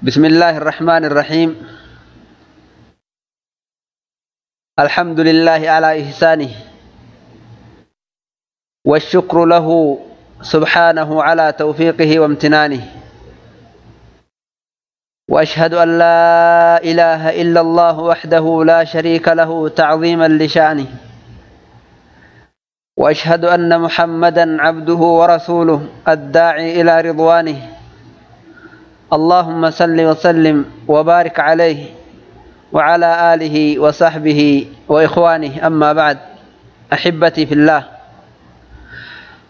بسم الله الرحمن الرحيم. الحمد لله على إحسانه، والشكر له سبحانه على توفيقه وامتنانه، وأشهد أن لا إله إلا الله وحده لا شريك له تعظيما لشانه، وأشهد أن محمدا عبده ورسوله الداعي إلى رضوانه. اللهم صل وسلم وبارك عليه وعلى آله وصحبه وإخوانه. أما بعد، أحبتي في الله،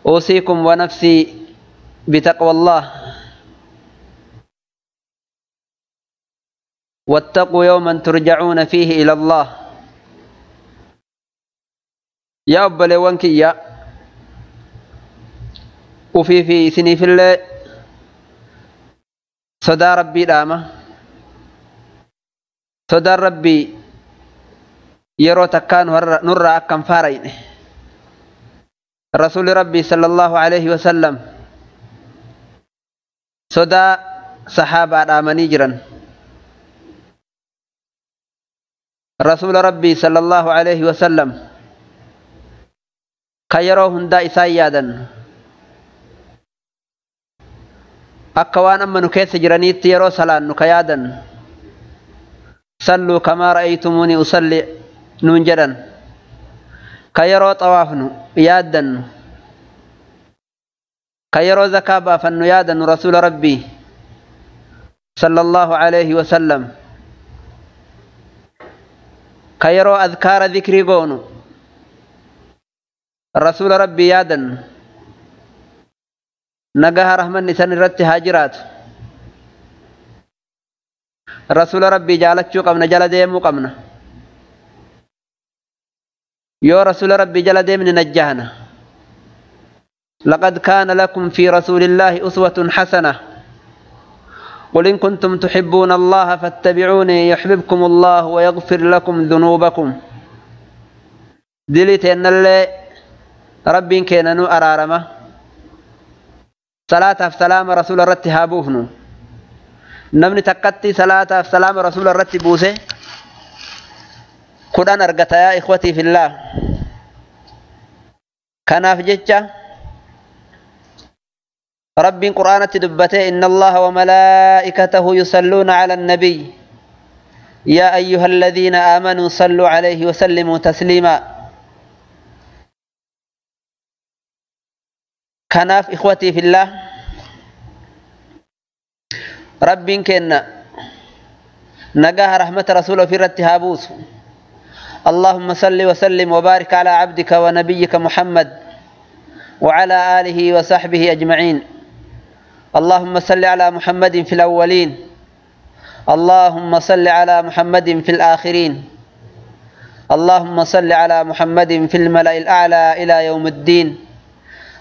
أوصيكم ونفسي بتقوى الله، واتقوا يوما ترجعون فيه إلى الله. يا أبلي يا وفي في سني في الله صدى ربي دامة صدى ربي يرو تكان نرى أكم فارين. رسول ربي صلى الله عليه وسلم صدى صحابة دامني جرا. رسول ربي صلى الله عليه وسلم كيرو هندا إسايادا أكوان أما نكيس جرانيت يرو سلان نكيادا صلوا كما رأيتموني أصلي نونجدا كيرو طوافنو يادا كيرو زكابا فنو يادا رسول ربي صلى الله عليه وسلم كيرو أذكار ذكري قونو رسول ربي يادا نجاها رحمن نسان الرت هاجرات رسول ربي جالت شو قمنا جل ديمو قمنا يا رسول ربي جل ديم نجاهنا. لقد كان لكم في رسول الله أسوة حسنة، قل إن كنتم تحبون الله فاتبعوني يحببكم الله ويغفر لكم ذنوبكم. دليت أن اللي ربي كان نو أرارمه صلاة سلام رسول الرت هابوهنو نمني تقتي صلاة سلام رسول الرت بوسه قرآن أرقتا يا إخوتي في الله. كان في جتة ربي قرآن تدبته إن الله وملائكته يصلون على النبي يا أيها الذين آمنوا صلوا عليه وسلموا تسليما. كناف إخوتي في الله، ربي كنا نجاه رحمة رسوله في رتهابوس. اللهم صل وسلم وبارك على عبدك ونبيك محمد وعلى آله وصحبه أجمعين. اللهم صل على محمد في الأولين، اللهم صل على محمد في الآخرين، اللهم صل على محمد في الملأ الأعلى إلى يوم الدين.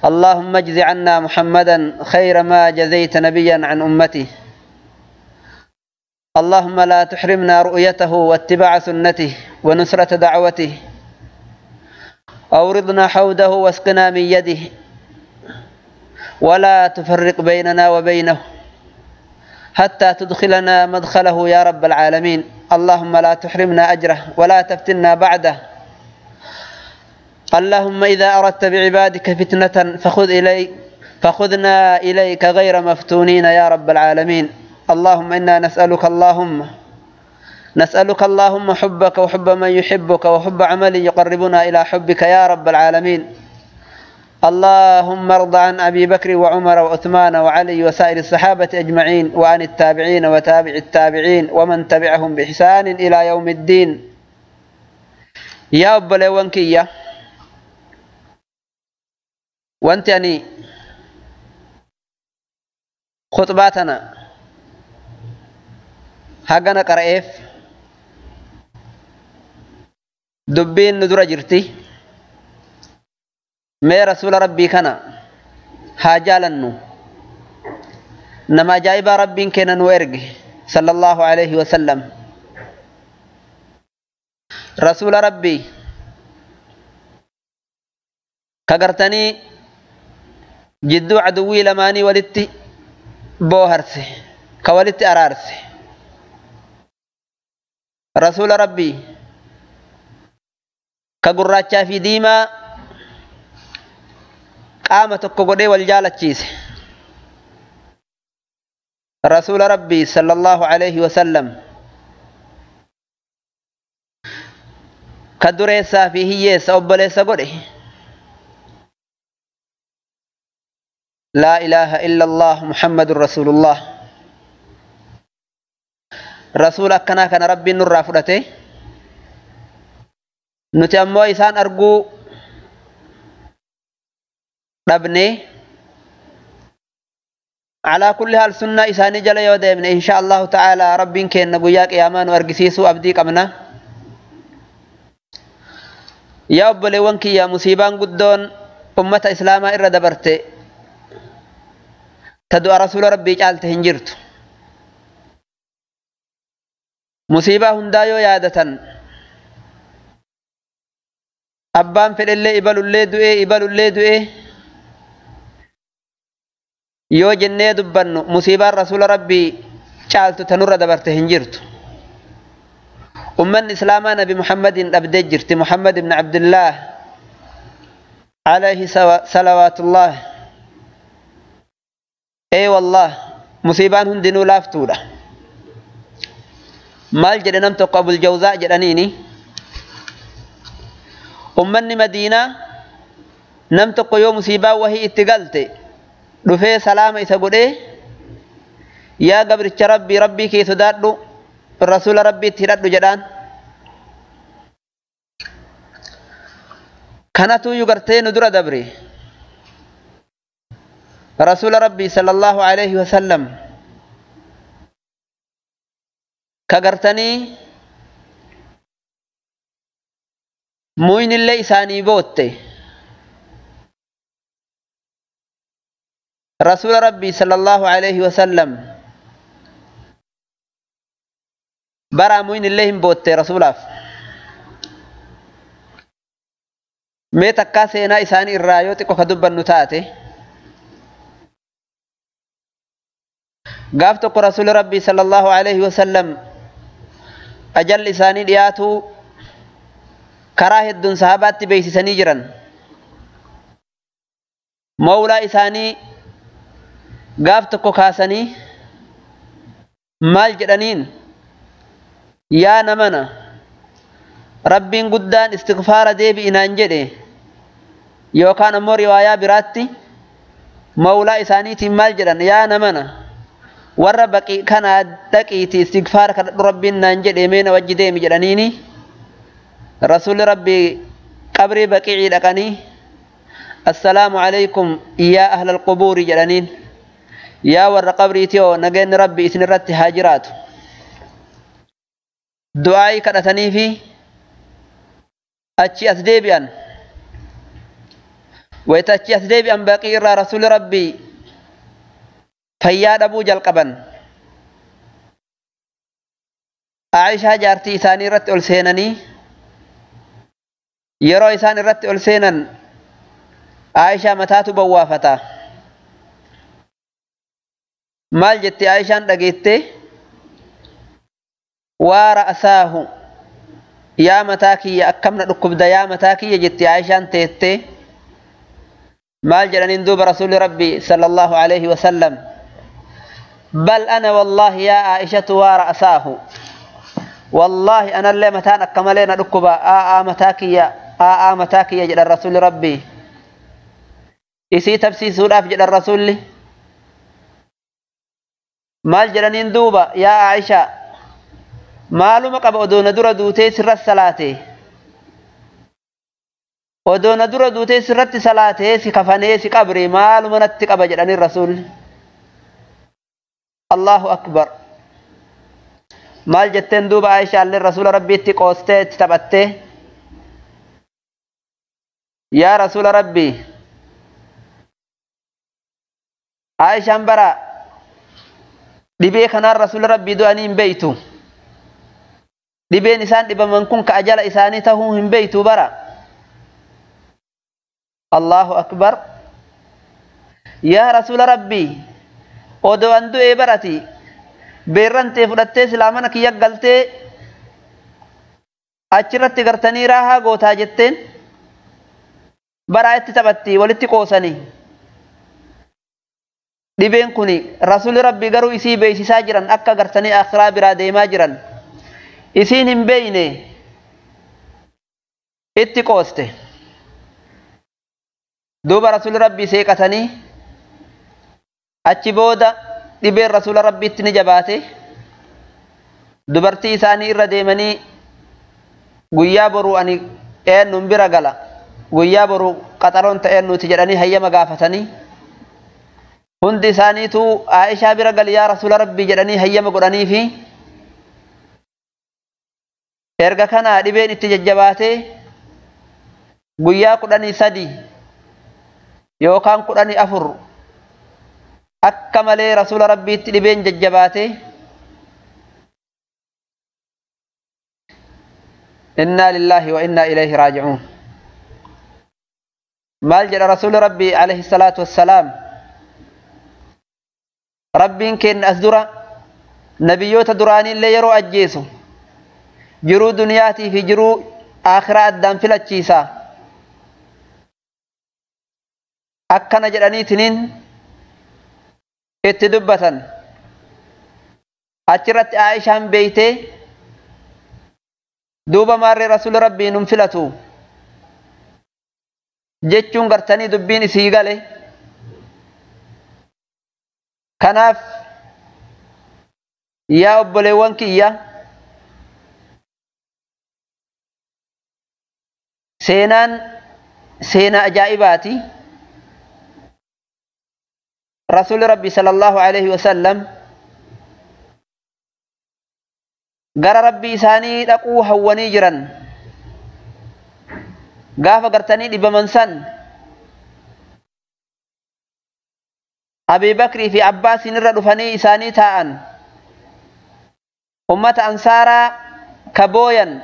اللهم اجز عنا محمدا خير ما جزيت نبيا عن أمته. اللهم لا تحرمنا رؤيته واتباع سنته ونصرة دعوته. أورضنا حوده واسقنا من يده، ولا تفرق بيننا وبينه حتى تدخلنا مدخله يا رب العالمين. اللهم لا تحرمنا أجره ولا تفتنا بعده. اللهم إذا أردت بعبادك فتنة فخذنا إليك غير مفتونين يا رب العالمين. اللهم إنا نسألك اللهم حبك وحب من يحبك وحب عمل يقربنا إلى حبك يا رب العالمين. اللهم ارض عن أبي بكر وعمر وعثمان وعلي وسائر الصحابة أجمعين، وعن التابعين وتابع التابعين ومن تبعهم بإحسان إلى يوم الدين. يا أبلي وانكية وانت يعني خطباتنا حقنا قرئف دبين ندر جرتي مي رسول ربي كان هاجالنو نما جايب ربي كان نويرج صلى الله عليه وسلم. رسول ربي كغرتني جدو عدوي لماني ولدتي بوهرسي Ka walitti araarse. Rasuula Rabbii ka gurraachaa fi diimaa qaama tokko godhee wal jaalachiise. Rasuula Rabbii sallallahu alayhi wasallam ka dureessaa fi hiyyeessa obboleessa godhe. Laa ilaaha illa Allah Muhammadun Rasuulullah. Rasuula akkanaa kana Rabbiin nurraa fudhate. Nuti ammoo isaan arguu dhabne. Alaa kulli haal sunnaa isaanii jala yoo deemne insha Allahu ta'ala Rabbiin keenya guyyaa qiyaamaa nu argisiisuu abdii qabna. Yaa obboleewwan kiyya, musiibaan guddoon ummata islaamaa irra dabarte ta du'a rasuula Rabbii caalte hin jirtu. Musiibaa hundaa yoo yaadatan abbaan fedhellee ibalullee du'ee ibalullee du'ee yoo jennee dubbannu musiibaan rasuula Rabbii caaltu tanurra dabarte hin jirtu. Ummanni islaamaa Nabi Muhammadin dhabdee jirti. Muhammad ibn Abdullah alayhi salawaatullah. Ee wallah, musiibaan hundinuu laaftuudha. Maal jedhe nam tokko Abul Jawzaa jedhaniini, ummanni Madiinaa nam tokko yoo musiibaa wahii itti galte dhufee salaama isa godhee, yaa gabricha Rabbii, Rabbii kee sodaadhu, rasuula Rabbiitti hidhadhu jedhaan. Kanatu gartee nu dura dabre. Rasuula Rabbii sallallahu alayhi wasallam ka gartanii muynillee isaanii bootte. Rasuula Rabbii sallallahu alayhi wasallam bara muynillee hin bootte rasuulaaf. Mee takkaa seenaa isaanii irraa yoo xiqqo ka dubbannu taate, gaaf tokko rasuuli Rabbii sallallahu alayhi wasallam ajalli isaanii dhiyaatu karaa hedduun sahabaatti beeksisanii jiran. Mawlaa isaanii gaaf tokko kaasanii maal jedhaniin? Yaa namana, Rabbiin guddaan istighfaara deebi'inaan jedhe. Yookaan ammoo riwaayaa biraatti mawlaa isaaniitiin maal jedhan? Yaa namana, warra baqii kanaa dhaqiitii istighfaara kadhadhu Rabbiin naan jedhe, mee na wajji deemi jedhaniini. Rasuulli Rabbii qabrii baqiicii dhaqanii, assalaamu alaykum yaa ahlal qubuuri jedhaniin. Yaa warra qabriitiyoo, nageenyi Rabbi isin irratti haa jiraatu. Du'aa'ii kadhatanii fi achi as deebi'an. Wayita achi as deebi'an baqii irraa rasuulli Rabbii fayyaa dhabuu jalqaban. Aishaa jaartii isaanii irratti ol seenanii, yeroo isaan irratti ol seenan Aishaa mataatu bawwaafata. Maal jetti Aishaan dhageette? Waa ra'asaahu, yaa mataa kiyya, akkam na dhukkubda yaa mataa kiyya jetti Aishaan teette. Maal jedhaniin duuba rasuulli Rabbii sallallahu alayhi wasallam? Bal ana wallahi yaa Aishatu waa ra'asaahu, wallaahi anallee mataan akka malee na dhukkuba, aa mataa kiyya, aa mataa kiyya jedhan rasuulli Rabbii. Isii tabsiisuudhaaf jedhan rasuulli. Maal jedhaniin duuba? Yaa Aishaa, maaluma qaba odoo na dura duutee sirra salaate, odoo na dura duutee sirratti salaatee si kafanee si qabre, maaluma natti qaba jedhaniin rasuulli. Allahu akbar. Maal jetteen duuba Aishaallee rasuula Rabbiitti qoostee itti taphattee? Yaa rasuula Rabbii, Aishaan bara dhibee kanaan rasuula Rabbii du'anii hin beeytu. Dhibeen isaan dhibaman kun ka ajala isaanii tahuu hin beeytu bara. Allahu akbar. Yaa rasuula Rabbii, odoo an du'ee barati Beerrantee fudhattee silaa mana kiyya galtee achirratti gartanii raahaa gootaa jetteen baraa itti taphatti walitti qoosanii. Dhibeen kun rasuulli rabbii garuu isii beeksisaa jiran akka gartanii akhiraa biraa deemaa jiran isiin hin beeyne itti qooste. Duuba rasuulli rabbii seeqatanii achi booda dhibeen rasuula rabbiitti ni jabaate. Dubartii isaanii irra deemanii guyyaa boruu ani eenyuun bira gala guyyaa boruu qaxaroon ta'een nuti jedhanii hayyama gaafatanii hundi isaaniitu Aishaa bira gali yaa rasuula rabbii jedhanii hayyama godhanii fi erga kanaa dhibeen itti jajjabaatee guyyaa 13 yookaan 14 akka malee rasuula rabbiitti dhibeen jajjabaatee innaa lillaahi wa innaa ilayhi raaji'uun. Maal jedha rasuuli rabbii alayhi salaatu wassalaam? Rabbiin keenya as dura nabiyyoota duraaniillee yeroo ajjeesu jiruu duniyaatii fi jiruu aakhiraa addaan filachiisa. Akkana jedhaniitiniin itti dubbatan. Achirratti Aishaan beeytee duuba maarree rasuuli rabbii nun filatu jechuun gartanii dubbiin isii gale. Kanaaf yaa obboleewwan kiyya seenaan seenaa ajaa'ibaati. Rasuulli rabbi sallallahu alaihi wasallam gara rabbii isaanii dhaquu hawwanii jiran. Gaafa gartanii dhibaman san Abii Bakrii fi Abbaasiin irra dhufanii isaanii taa'an. Ummata Ansaaraa ka booyan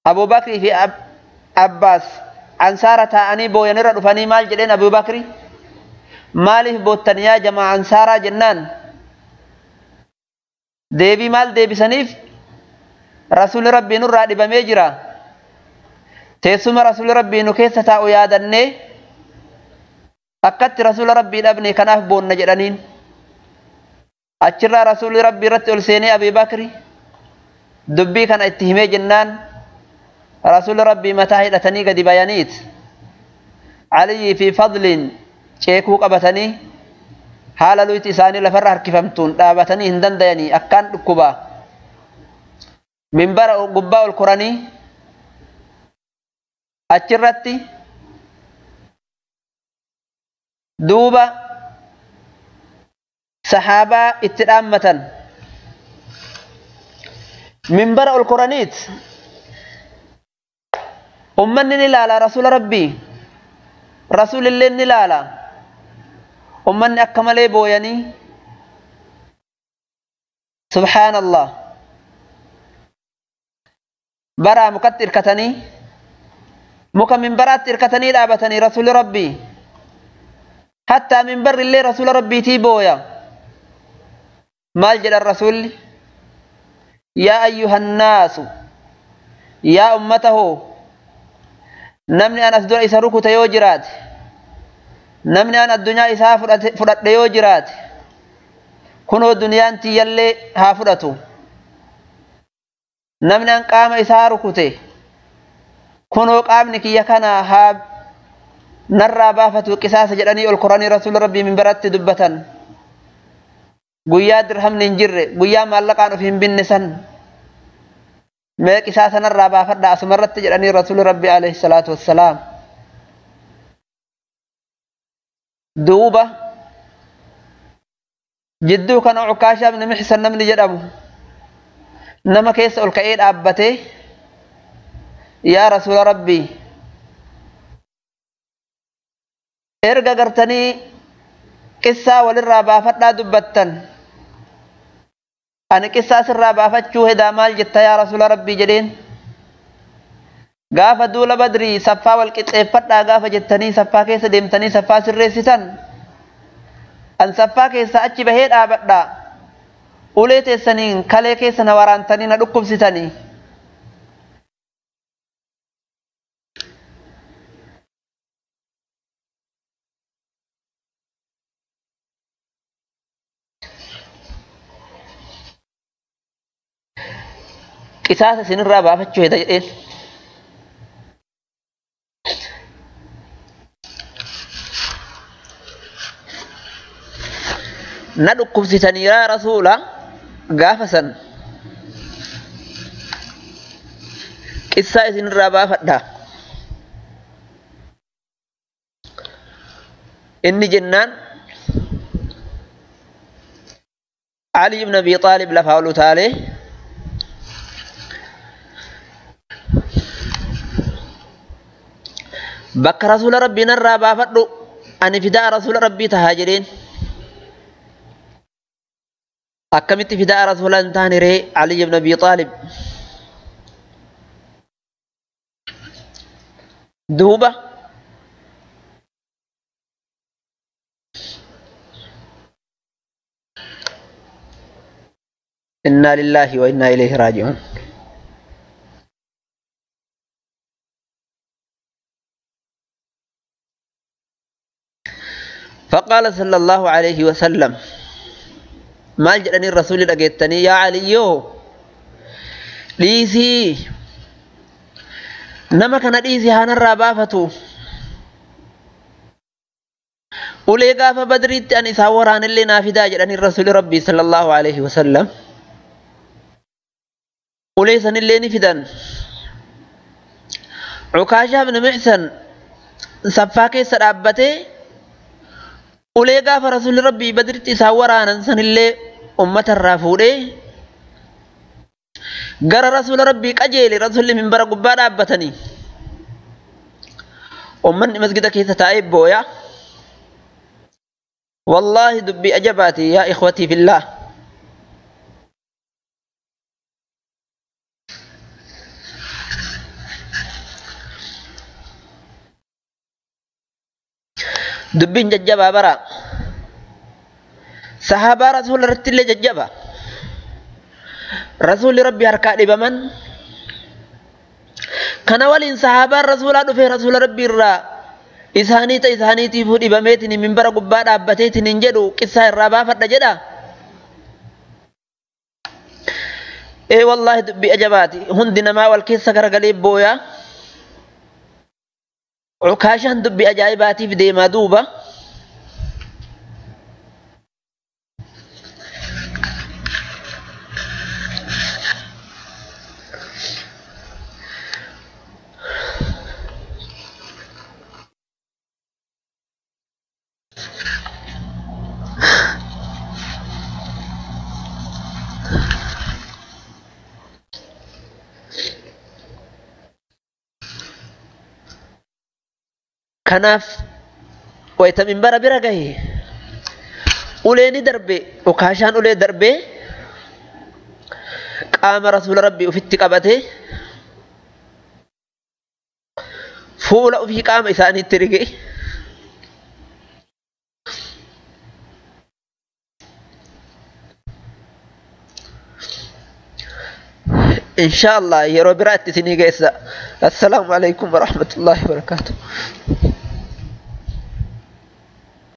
Abuu Bakrii fi Abbaas Ansaara taa'anii booyan irra dhufanii maal jedheen Abuu Bakri? Maaliif boottan yaa jamaa Ansaaraa jennaan? Deebii maal deebisaniif? Rasuulli rabbii nurraa dhibamee jira. Teessuma rasuulli rabbii nu keessa taa'u yaadannee akkatti rasuula rabbii dhabne kanaaf boonna jedhaniin. Achirraa rasuulli rabbii irratti ol seenee Abii Bakri dubbii kana itti himee jennaan rasuulli rabbii mataa hidhatanii gadi bayaniit. Aliyyii fi Fadliin ceekuu qabatanii haala luyti isaanii lafarra harkifamtuun dhaabatanii hin dandayanii akkaan dhukkubaa. Minbara gubbaa ol koranii achirratti duuba sahaabaa itti dhaammatan. Minbara ol koraniit ummanni ni ilaala rasuula rabbii, rasuulillee ni ilaala. Ummanni akka malee booyanii subhaanallah baraa mukatti hirkatanii muka minbaraatti hirkatanii dhaabatanii rasuulli rabbii hattaa minbarri illee rasuula rabbiitii booya. Maal jedhan rasuulli? Yaa ayyuhannaasu, yaa ummata hoo, namni an as dura isa rukute yoo jiraate, namni an addunyaa isaa fudhadhe yoo jiraate, kunoo duniyaan tiyyallee haa fudhatu. Namni an qaama isaa rukute kunoo qaamni kiyya kana haa narraa baafatu qisaasa jedhanii ol koranii rasuula rabbii minbaratti dubbatan. Guyyaa dirhamni hin jirre, guyyaa maallaqaan of hin binne san mee qisaasa narraa baafadha asumarratti jedhanii rasuula rabbii alayhi salaatu wassalaam. Duuba jidduu kana Ukaashaa ibn Mihsan namni jedhamu nama keessa ol ka'ee dhaabbatee yaa rasuula rabbii erga gartanii qissaa walirraa baafadhaa dubbattan ani qissaa sirraa baafachuu hedaa maal jetta yaa rasuula rabbii jedheen. Gaafa duula badrii saffaa wal qixxeeffadhaa gaafa jettanii saffaa keessa deemtanii saffaa sirreessitan An saffaa keessa achi bahee dhaabadha. Ulee teessaniin kalee keessa na waraantanii na dhukkubsitanii. Qisaasa isinirraa baafachuu heda jedheen. Na dhukkubsitanii yaa rasuula gaafa san qissaa isinirraa baafadha. Inni jennaan Ali ibn Abi Xaalib lafaa ol utaalee bakka rasuula rabbii narraa baafadhu ani fidaa rasuula rabbii tahaa jedheen. Akkamitti fidaa rasuula hin taane ree Ali ibn Abi Xaalib? Duuba innaa lillaahi wa innaa ilayhi raaji'uun. فقال صلى الله عليه وسلم maal jedhanii rasuulli dhageettanii yaa Aliyyoo dhiisii nama kana dhiisii haanarraa baafatu ulee gaafa badriitti ani isaan waraanillee naa fidaa jedhanii rasuulli rabbii sallallahu alaihi wasallam ulee sanillee ni fidan. Cukaashaa ibn Mixsan saffaa keessa dhaabbatee ulee gaafa rasuulli rabbii badritti isaan waraanan sanillee ummata irraa fuudhee gara rasuula rabbii qajeele. Rasuulli minbara gubbaa dhaabbatanii ummanni masgida keessa taa'ee booya. Wallaahi dubbii ajabaati yaa ikhwatii fillaah. Dubbiin jajjabaa bara sahaabaa rasuula irratti illee jajjaba. Rasuulli rabbi harkaa dhibaman kana waliin sahaabaan rasuulaa dhufee rasuula rabbi irraa isaanii ta isaaniitiifuu dhibameetiin minbara gubbaa dhaabbateetiin hin jedhu qissaa irraa baafadha jedha. Ee wallaahi dubbii ajabaati. Hundi namaa wal keessa garagalee booyaa. Cukaashaan dubbii ajaa'ibaatiif deemaa duuba. Kanaaf wayita minbara bira gahe ulee ni darbe. Ukaashaan ulee darbee qaama rasuula rabbii ufitti qabate fuula ufii qaama isaaniitti rige. Insha Allah yeroo biraatti isinii geessa. Assalaamu alaikum warahmatullaahi wabarakaatuh.